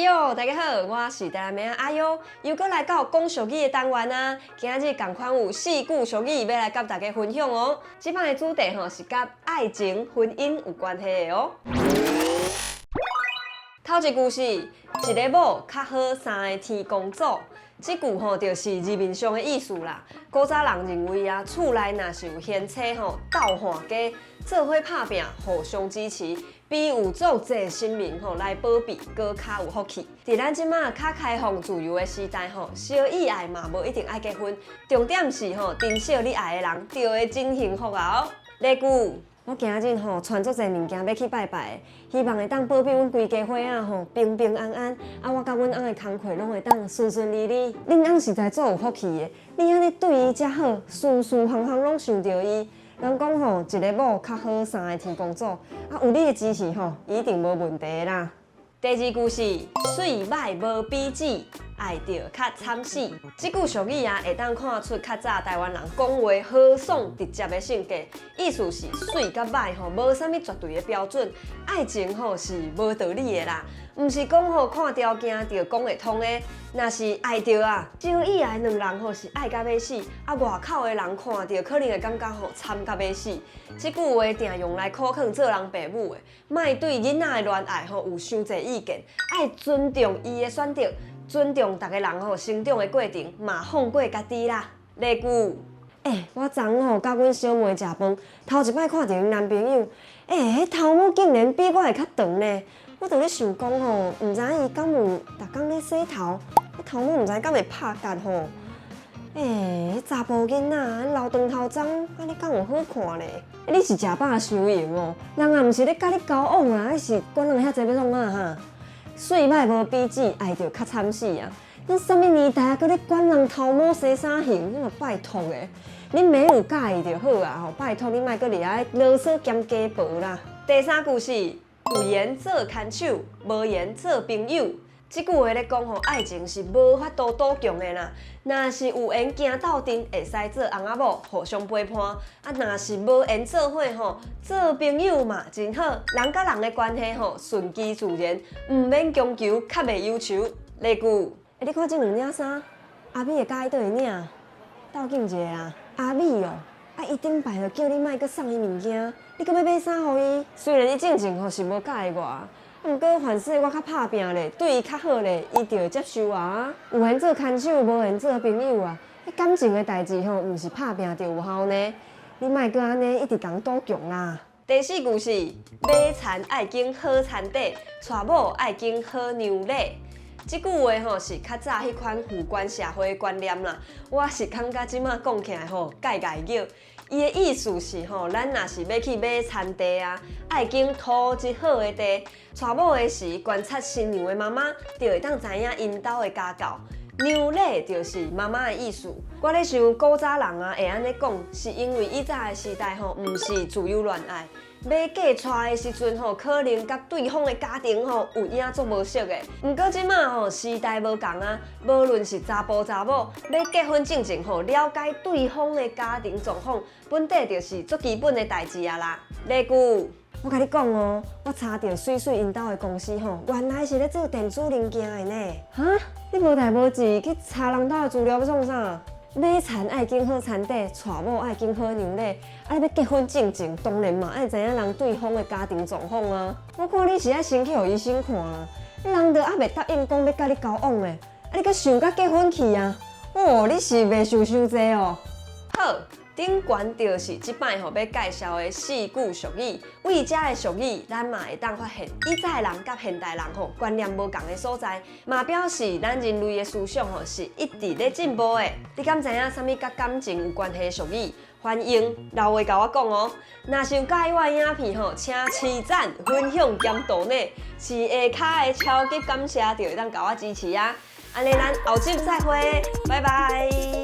喲，大家好，我是台南妹仔阿優，又閣來到講俗語的單元啊。今仔日仝款有四句俗語欲來佮大家分享哦。這擺的主題吼是佮愛情、婚姻有關係的哦。頭一句是一个某較好三个天公祖，這句吼就是字面上的意思啦。古早人認為啊，厝內若是有賢妻吼，鬥看家，做伙拍拚，互相支持，比有足濟神明吼來保庇，閣較有福氣。佇咱這馬較開放自由的時代吼，相意愛嘛無一定愛結婚，重點是吼珍惜你愛的人，就會真幸福啊！第二句。我今日吼揣足濟物件欲去拜拜，希望會當保庇阮規家伙仔吼平平安安。啊，我佮阮翁的工課攏會當順順利利。恁翁實在足有福氣的，你按呢對伊遮好，事事項項攏想著伊。人講吼，一个某較好三个天公祖，啊，有你的支持吼，一定無問題的啦。第二句是媠歹無比姊，愛著較慘死。這句俗語啊，會當看出較早台灣人講話豪爽直接的性格。意思是媠佮歹吼，無啥物絕對的標準，愛情吼是無道理的啦，毋是講吼看條件就講會通的。若是愛著啊，相意愛兩人吼是愛甲欲死，啊外口的人看著可能會感覺吼慘甲欲死。這句話定用來苦勸做人爸母的，莫對囡仔的戀愛吼有傷濟意見，愛尊重伊的選擇，尊重逐个人吼成長的過程，嘛放過家己啦。第二句，欸，我昨昏吼佮阮小妹食飯，頭一擺看著𪜶男朋友，欸，彼頭毛竟然比我的較長呢！我就咧想講吼，毋知影伊敢有逐工咧洗頭，彼頭毛毋知敢會拍結吼。欸，彼查埔囡仔留長頭鬃，按呢敢有好看咧？你是食飽傷閒哦？人也毋是咧佮你交往啊，你是管人遐濟欲創啥哈？媠歹無比姊，愛著較慘死啊！咱啥物年代啊，閣咧管人頭毛生啥型？你嘛拜託的，恁妹有佮意就好啊！吼，拜託你莫閣佇遐囉嗦兼加薄啦。第三句是有緣做牽手，無緣做朋友。這句話咧講吼，愛情是無法度賭強的啦。若是有緣行鬥陣，會使做翁仔某，互相陪伴；啊，若是無緣做伙吼，做朋友嘛真好。人佮人的關係吼，順其自然，毋免強求，較袂憂愁。例句，欸，你看這兩領衫，阿美會佮意佗一領？鬥緊一下啦，阿美哦，啊，伊頂擺就叫你莫閣送伊物件，你閣欲買衫予伊？雖然伊進前吼是無佮意我。毋過凡事我較拍拚咧，對伊較好咧，伊就會接受啊。有緣做牽手，無緣做朋友啊。彼感情的代誌吼，毋是拍拚就有效呢。你莫閣按呢一直共賭強啦。第四句是買田愛揀好田塊，娶某愛揀好娘嬭。這句話吼是較早彼款父權社會的觀念啦。我是感覺這馬講起來吼，蓋蓋叫。伊的意思是吼，咱若是欲去買田地啊，愛揀土質好的地。娶某的時，觀察新娘的媽媽，就會當知影𪜶兜的家教。娘嬭就是媽媽的意思。我咧想古早人啊會按呢講，是因為以早的時代吼，毋是自由戀愛。欲嫁娶的時陣吼，可能佮對方的家庭吼有影足無熟的。毋過這馬吼時代無仝啊，無論是查埔查某，欲結婚進前吼，了解對方的家庭狀況，本底就是足基本的代誌啊啦。例句，我共你講哦，我查著媠媠𪜶兜的公司吼，原來是咧做電子零件的呢。哈？你無代無誌去查人兜的資料欲創啥？買田愛揀好田塊，娶某愛揀好娘嬭。啊，你欲結婚進前，當然嘛愛知影人對方的家庭狀況啊。我看你是愛先去予醫生看啊，人都猶未答應講欲佮你交往咧，啊，你閣想甲結婚去啊？哦，你是袂想傷濟哦。好，頂懸就是這擺吼欲介紹的四句俗語，對這的俗語，咱嘛會當發現以早的人佮現代人吼觀念無仝的所在，嘛表示咱人類的思想吼是一直咧進步的。你敢知影啥物佮感情有關係的俗語？歡迎留話共我講哦。若是有佮意我的影片吼，請揤讚、分享兼抖內，是下跤的超級感謝，就會當共我支持啊。按呢，咱後集再會，拜拜。